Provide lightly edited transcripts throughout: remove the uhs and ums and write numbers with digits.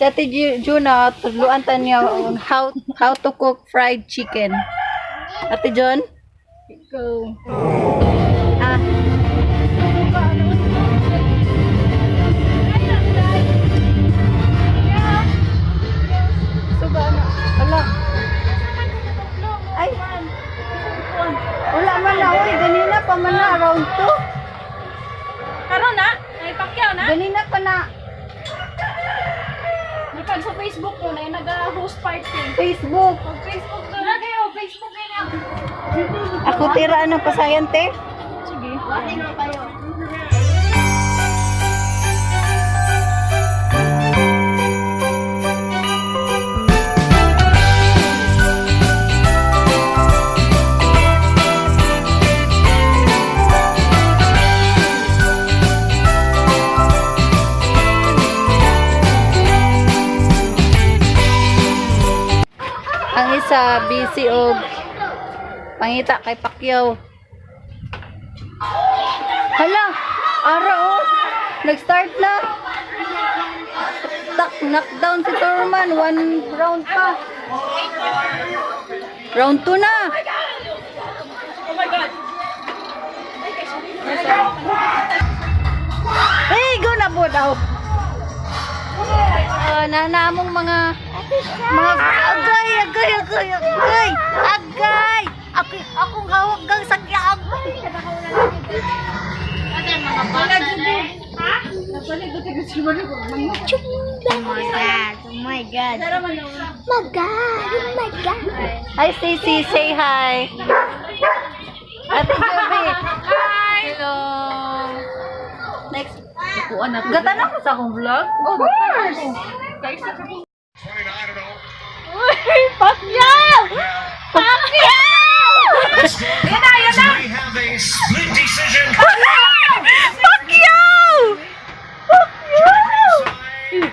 Si Ate Juna, tudluan ta niya on how to cook fried chicken. Ate John? Go. Ah. Suga na. Ala. Ay. Wala man na, oy. Ganina pa man na, round 2. Karon na, ay Pacquiao na. Ganina pa na. Napag sa Facebook ko na yung nag-host party. Facebook. Pag Facebook doon na kayo, Facebook kayo na. Ako tira anong pasayan, te? Sige. Ang isa, busy og pangita kay Pacquiao. Hala, ara oh. Nag-start na. Tak, knockdown si Thurman. One round pa. Round 2 na. Oh my God. Hey, go na po daw. Nanamong mga agay, agay, agay, agay, agay. Ako, akong hawak gang sakya agay. Oh my God, oh my God. My God, oh my God. Hi, Stacy. Say hi. Ate Joby. Hi! Hello! Next. Gatan ako sa akong vlog. Of course! Uy, Pacquiao! Pacquiao! Yan na, yan na! We have a split decision. Pacquiao! Pacquiao!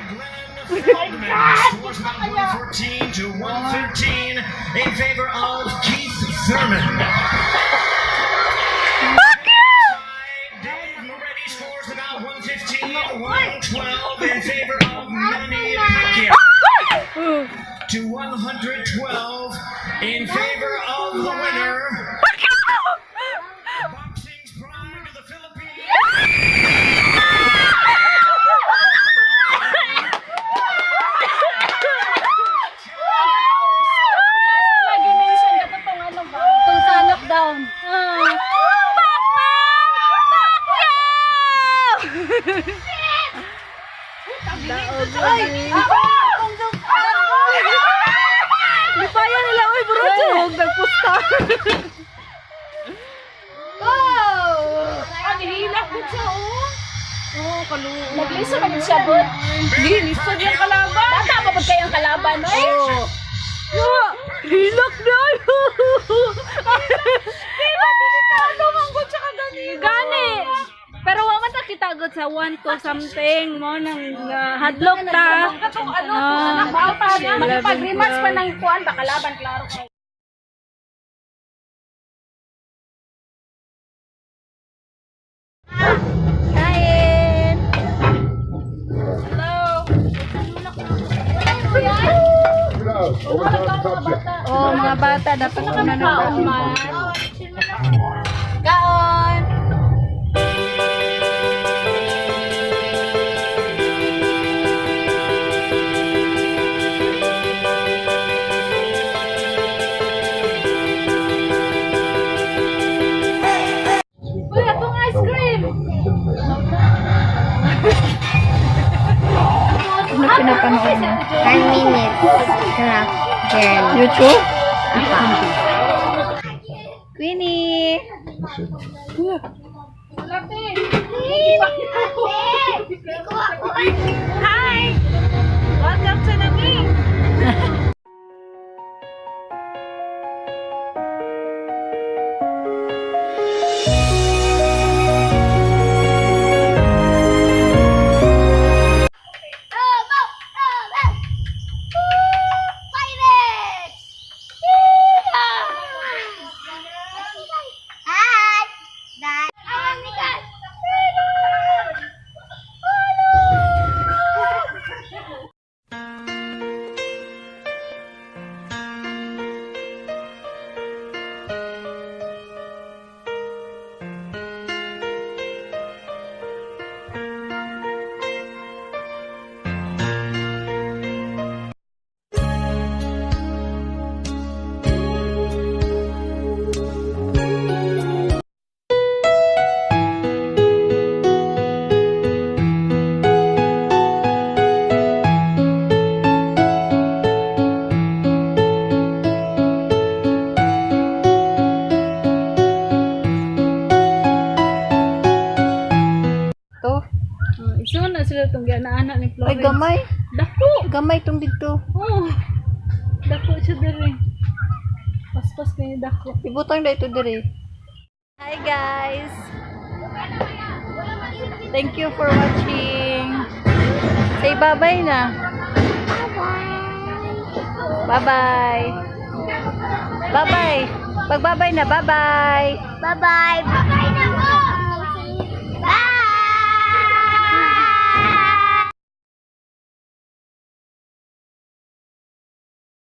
Glenn Feldman scores about 114 to 113 in favor of Keith Thurman. Dave Moretti scores about 115, 112 in favor of Manny Pacquiao. To 112 in favor of the winner. Boxing's pride of the Philippines. Lagi mention ka tong ano ba? Itong sa knockdown. Ah. Ay! Lipaya nila, uy, bro! Nagpusta. Oh! Ang hilak ko siya, oh! Oh, kalu. Nagliso man yun siya, bro. Di, lisod yung kalaban. Bata pa pag kayang kalaban, oy. Oh. Hilak na! Pero delikado man gud siya kaganina. Gani. Pero wa man ta kita gud sa 1 to something mo nang hadlok ta. Katong ano to anak pa makipag-rematch pa nang kuan ba kalaban klaro kay. Kain! Hello. Oh, mga bata, dapat una ng kaon. Kaon! Uy, atong ice cream. Ano pinapanood mo? 10 minutes. Crack girl. YouTube? Queenie! Hi! Welcome to Naming. Hi! Dad. Itong giana-ana ni Ay, Florence. gamay. Dako. Gamay itong dito. Oh. Dako siya diri. Paspas kayo dako. Ibutang na ito diri. Hi, guys! Thank you for watching. Say bye-bye na. Bye-bye. Bye-bye. Pag bye-bye na, bye-bye. Bye-bye. Bye-bye.